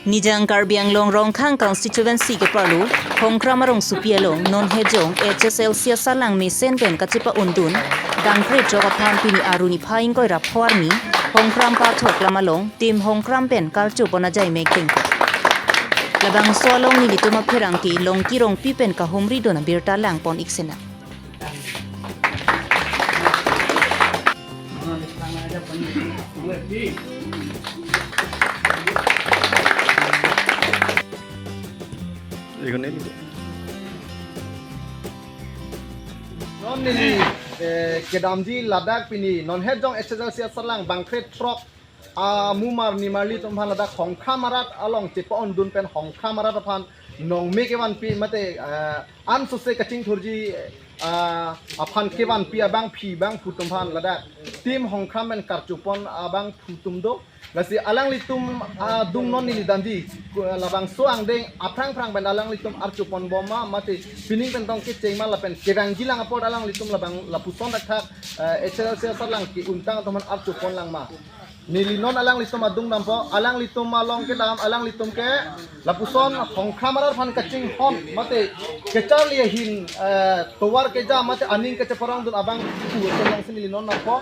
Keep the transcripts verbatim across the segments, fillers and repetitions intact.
Nijang Karbi Anglong Rongkhang constituency keparlo Hongkram arongsopi along non hejong H S L C asalang mesen pen kachepa-undun bangkre throk aphan pini arni niphai ingkoi ra pho arni Hongkram pathok lam along Team Hongkram pen karchopon ajai mek dengpon. Labangso along nelitum apherangke Longki Rongpi pen kahumridun abirta langpon ik sena. Non neli, eh, kedamji ladak pini non hejong H S L C asalang bangkre throk amumar nimarli atum aphan ladak Hongkram arat along chepa-undun pen Hongkram arat aphan nongme kevanpi mate, eh, ansose kachingthurji, eh, aphan kevanpi abangpi bangphu atum aphan ladak Team Hongkram pen karchopon abangphu atum do. Lasi alanglitum adung non neli damji, ku-, labangso angdeng aphrang phrang pen alanglitum archopon bom ma mate pining pen tong kecheng ma lapen kevangji lang apot alanglitum labang lapuson thakthak, eh, H S L C asalang ke-untang atum aphan archopon lang ma. Neli non alanglitum adung dampo, alanglitum along kedam, alanglitum ke lapuson Hongkram arat aphan kachinghon mate kacharli ahin, eh, tovar keja mate aning kacheparongdun abangphu atum alongsi neli non dampo.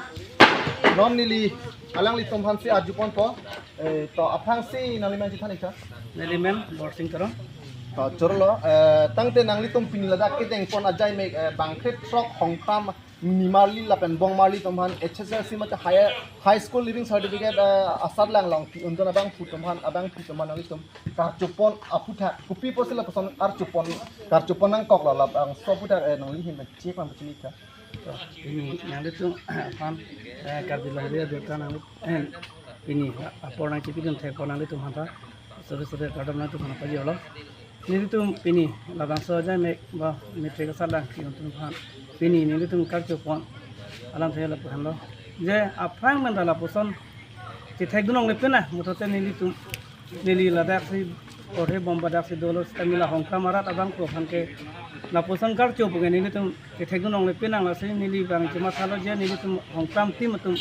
Non neli alanglitum aphansi arjuponpo. Eh, to aphrangsi nangli men chethan ik tha. Neli men Borsing Teron. To chorolo, eh, tangte nanglitum pini ladak kedengpon ajai mek, eh, bangkre throk Hongkram nimarli lapen bongmarli atum aphan H S L C mate higher, high school leaving certificate, eh, asatlang along pi-undun abangphu atum aphan, abangpi atum aphan nanglitum karchopon aphuthak kopi pusi lapuson archopon, karchopon nangkoklo labangso aphuthak, eh, nangli ahin pen chek lam pachini ik tha. To, pini nanglitum aphan, eh, Karbi Longri abirta nang, eh, pini apor nangchepidun thekpon nanglitum aphan ta sore sore kardom nangtum aphan pajirlo. Nelitum pini labangso ajai mek ba matric asalang ke-un atum aphan pini nelitum karchopon alamthe lapu-an lo. Je aphrang pen ta lapuson chethekdun longle pena, muthot te nelitum neli ladaksi porhe bom badaksi dolo sitame la Hongkram arat abangphu aphan ke lapuson karcho pu ke nelitum chethekdun longle pena, lasi neli bang chemathalo je nelitum Hongkram team atum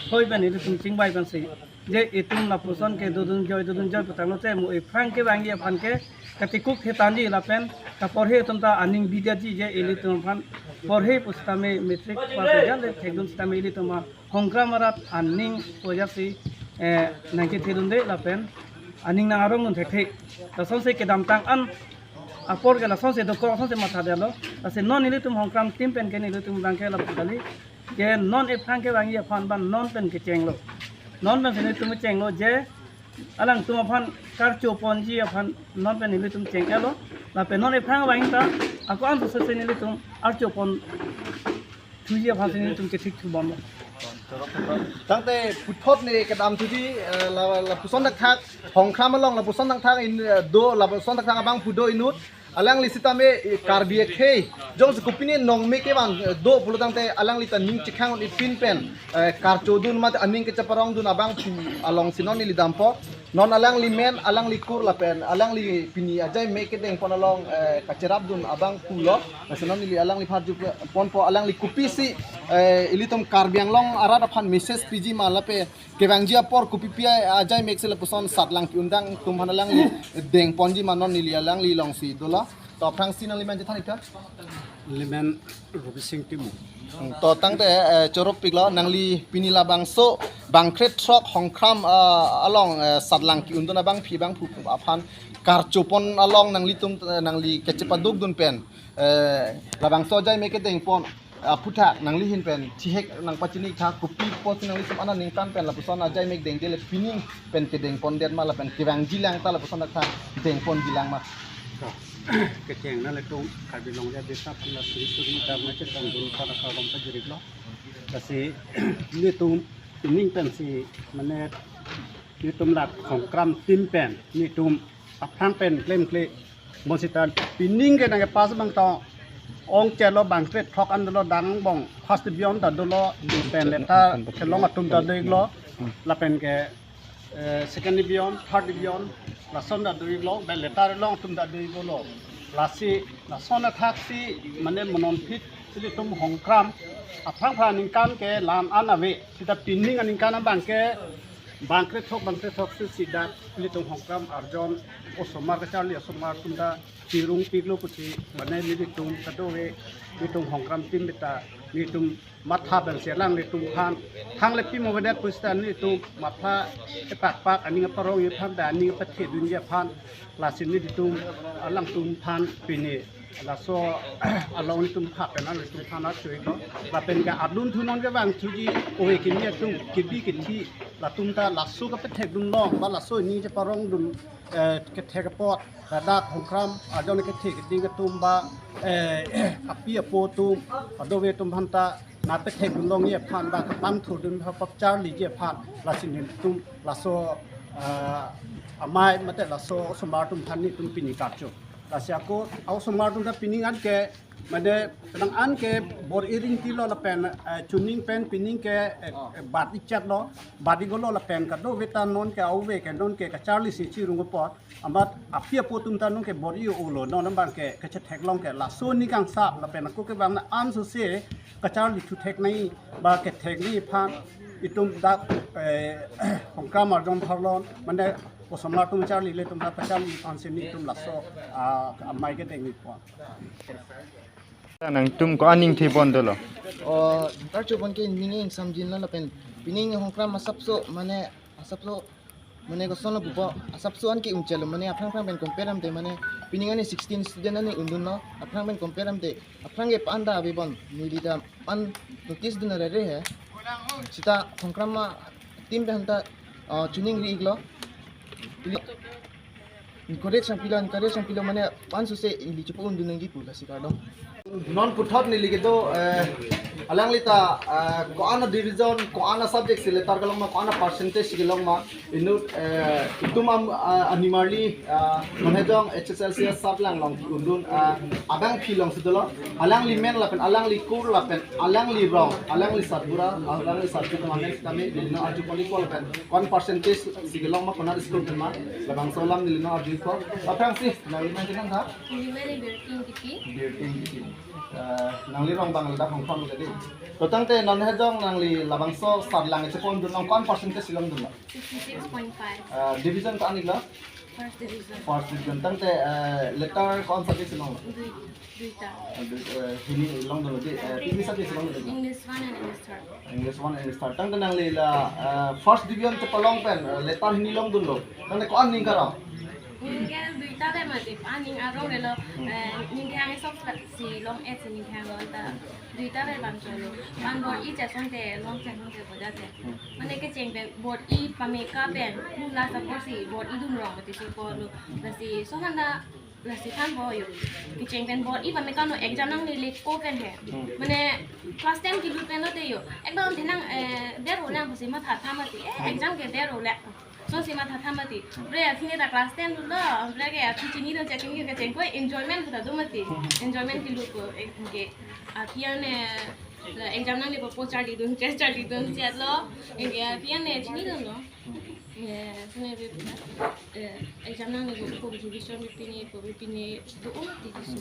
hoi pen nelitum chingvai pensi je itum lapuson ke dodun joi dodun joi putanglo te mo iphrang kevangji aphan ke katikuk hetanji lapen kaporhe atum ta aning bidetji je ilitum aphan porhe pusitame matric pass jale thekdun sitame ilitum a Hongkram arat aning pu ajatsi, eh, nangkethedunde lapen aning nang-arongdun thekthe. Lasonsi kedamtang an apor ke lasonsi dokok lasonsi mathadetlo. Lasi non nelitum Hongkram team pen ke nelitum bang ke lapu kali. Je non iphrang kevangji aphan ban non pen kechenglo. Non pensi nelitum chenglo je alangtum aphan karchoponji aphan non pen nelitum cheng-etlo. Lapen non iphrang vang ta ako-an sosose nelitum archopon thuji aphansi nelitum kethik thubomlo. Tangte puthot ne kedam thuji, eh, la, lapuson thakthak Hongkram along lapuson thakthak in, eh, do lapuson thakthak abangphu do inut. Alangli sitame, eh, Karbi akhei jongsi kopine nongme kevan, eh, do pulo tangte alangli ta ning chekhang-un-e pin pen, eh, karchodun mate aning kacheparongdun abangphu alongsi non neli dampo. Non alangli men, alangli kur lapen alangli pini ajai mek kedengpon along, eh, kacherapdun abangphu lo. Lasi non neli alangli pharju ponpo, alangli kopisi, eh, ilitum Karbi Anglong arat aphan message piji ma lapen kevangji apor kopipi ajai mek si lapuson satlang ke-undang atum aphan alangli dengponji ma, non neli alangli alongsi dola. To aphrangsi nangli men chethan ik tha. Neli men Robising Timung. Hmm, to tangte, eh, chorop piklo nangli pini labangso bangkre throk Hongkram, eh, along, eh, satlang ke-undun abangpi bangphu aphan karchopon along nanglitum, eh, nangli kachepadukdun pen, eh, labangso ajai mek kedengpon aphuthak nangli ahin pen chihek nangpachini ik tha, kopi pusi nanglitum aningkan pen lapuson ajai mek dengde le pining pen kedengpondet ma lapen kevangji lang ta lapuson thakthak dengponji lang ma. To, kecheng nanglitum Karbi Longri abirta aphan la suri suri dam na chetongdun ta kardom pajir iklo. Lasi nelitum pining pensi mane nelitum la Hongkram team pen nelitum aphrang pen klemkle. Mo sita pining ke nangkepass abang ta ong chelo bangkre throk an dolo, dang bong first division ta dolo, pen letter kelong atum ta do-iklo, lapen ke, eh, second division, third division, lason ta do-iklo, pen letter long atum ta do-iklo. Lasi lason athaksi mane mo non phit si nelitum Hongkram aphrang phrang aningkan ke la-an ave, sita pining aningkan abang ke Bang krethok, bang krethok si sida nelitum Hongkram Arjon osomar kacharli osomar atum ta chirung piklo pusi, mane nelitum kadokave nelitum Hongkram team beta nelitum matha pen si alanglitum aphan thang le pimo avedet pusita nelitum matha epakpak aning aparong aphan ta aning apathe dunji aphan lasi nelitum alangtum aphan pini laso along nelitum pha pen nelitum aphan achoiko. Lapen ke adun thunon ke bang thuji ove kimi atum kibi kithi latum ta laso kapethek dun long ba laso ni je parong dun, eh, kethek apot ladak Hongkram Arjon kethe keding atum ba, eh, api apo atum adove atum aphan ta na pethek dun longji aphan ba kapangthur dun aphan pap charliji aphan lasi nelitum laso, ah, amei mate laso osomar atum aphan nelitum pini karcho. Lasi ako osomar atum ta pining an ke mane penang an ke bor-i ring tilo lapen, eh, chuning pen pining ke, eh, bat ichat lo, bat igolo lapen kadokave ta non ke ove ke non ke kacharli si chirung apot amat api apo atum ta non ke bor-i olo non bang ke kachethek long ke laso ni kangsap lapen ako ke bang na an so se kacharli thuthek nai ba kethek nai aphan itum dak, eh, Hongkram Arjon pharlon mane osomar atum charli le atum ta kacharli aphan si nelitum laso, ah, amei kedeng ni pon. Nangtum ko-an ningthepon dolo? O, karchopon ke ning ingsamjin lo lapen pining Hongkram asapso mane asapso mane koson lo pupo asapso an ke umchelo mane aphrang aphrang pen compare damde mane pining ani sixteen student ani undun lo aphrang pen compare damde aphrang ke pan ta abibon neli ta pan notice dun rere he sita Hongkram ma team pen ta, ah, chuning ri iklo. Encourage sang pilo, encourage sang pilo mane pan so se ili chupo undun nangji pu lasi kardom. Non puthot neli kedo, eh, alangli ta, eh, ko-an a division, ko-an a subject si letter kelong ma, ko-an a percentage si kelong ma, inut, eh, itum am, ah, animarli, ah, non hejong H S L C a sat lang long undun, ah, abang phi long si dolo, alangli men lapen, alangli kur lapen, alangli rong, alangli satbura, alangli satbura kami, kami, neli non arjupon ikpo lapen, ko-an percentage si kelong ma, ko-an a school pen ma, labangso alam neli non arjupo, aphrang si, nangli men chenam tha? Neli men Birti Ingtipi. Birti Ingtipi. Eh, nangli rong bang ladak Hongkram lo tadi. To tangte non hejong nangli labangso sat lang chepon dun long ko-an percentage si long dun lo? Sixty-six point five. Eh, division ko-an iklo? First division. First division. Tangte, eh, letter ko-an subject si long lo? Dui, duita. Eh, dui, eh, hini long dun lo di, eh, pini subject si long dun lo? English one and English third. English one, English third. Tangte nangli la, eh, first division chepalong pen, eh, letter hini long dun lo. Tangte ko-an ning karong? Ning ke duita te mati, aning arong relo, eh, ning ke hang sok si long et si ning ke hang long ta. Duita te bang cholo. Pan bor-i chesong te, long chesong te boja te. Mane kecheng pen bor-i pameka pen, la support si bor-i dun rong mati si ko lo. Lasi so han da lasi than bo yo. Kecheng pen bor-i pameka no exam nangle ko pen he. Mane class ten kilut pen lote yo. Ekdom thenang, eh, der ho lang pusi matha tha mati. Eh, exam ke der ho le. So si matha tha mati. Bre athene ta class ten lo. Bre ke athi chini dun checking ke kecheng ko enjoyment ko ta do mati. Enjoyment kilut ko, eh, ke. Athi ane, eh, exam nangle po charli dun, chest charli dun, chet lo. Eh, ke athi ane chini dun lo. Eh, sene bi, eh, exam nangle ko, ko division bi pini, ko bi pini, do o mati so.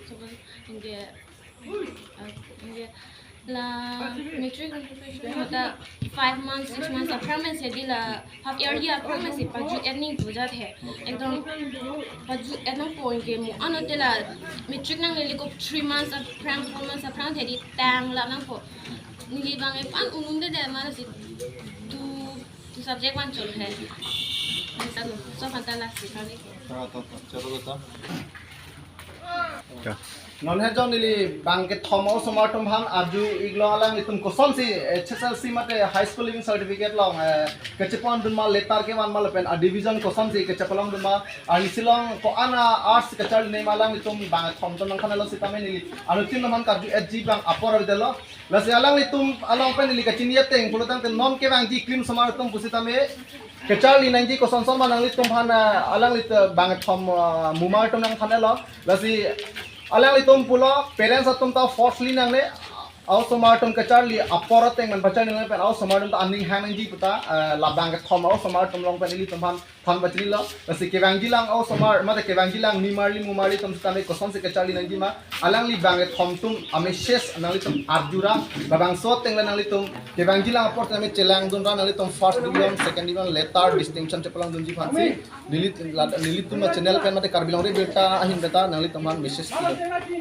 So, eh, ke, ah, eh, la matric preparation hota five months, six months aphrang pen si di la half yearly aphrang pen si paju ening pujat he. Ekdom paju enang po ke mo ano te la matric nangle ko three months aphrang, four months aphrang the di tang la nangpo. Neli bang e pan unun de de ma si tu tu subject one chol hai. Neta lo, so fanta la si kali. Ta, ta, ta, chalo ta. Ka. Non hejong neli bang kethom osomar atum aphan arju iklo alanglitum kosonsi, eh, H S L C mate High School Leaving Certificate long, eh, kechepon dun ma letter kevan ma lapen a division kosonsi kechepalong dun ma, arni si long ko-an a arts kacharli ne ma alanglitum bang kethom atum nangkhan lo sitame neli. Anutin naman karju et ji bang apor avedetlo. Lasi alanglitum along pen neli kachini ateng pulo tangte non kevangji klim osomar atum pusitame kacharli nangji koson son ma nanglitum aphan, ah, alanglit, ah, bang kethom, ah, mumar atum nangkhan lo. Lasi alanglitum pulo parents atum ta forcefully nangne a-osomar atum kacharli apor ateng pen pacharli pen a-osomar atum ta aning hang nangji puta, eh, labang kethom a-osomar atum along pen ilitum aphan than pachinilo. Lasi kevangjilang a-osomar mate kevangjilang nimarli mumarli atum sitame kosonsi kacharli nangji ma, alangli bang kethom atum a-message nanglitum arjura, labangso ateng le nanglitum kevangjilang apor tame chelangdunra, nanglitum first division, second division, letter, distinction chepalongdunji aphansi neli, la, nelitum a-channel pen mate Karbi Longri Abirta ahin pen ta nanglitum aphan message pilo.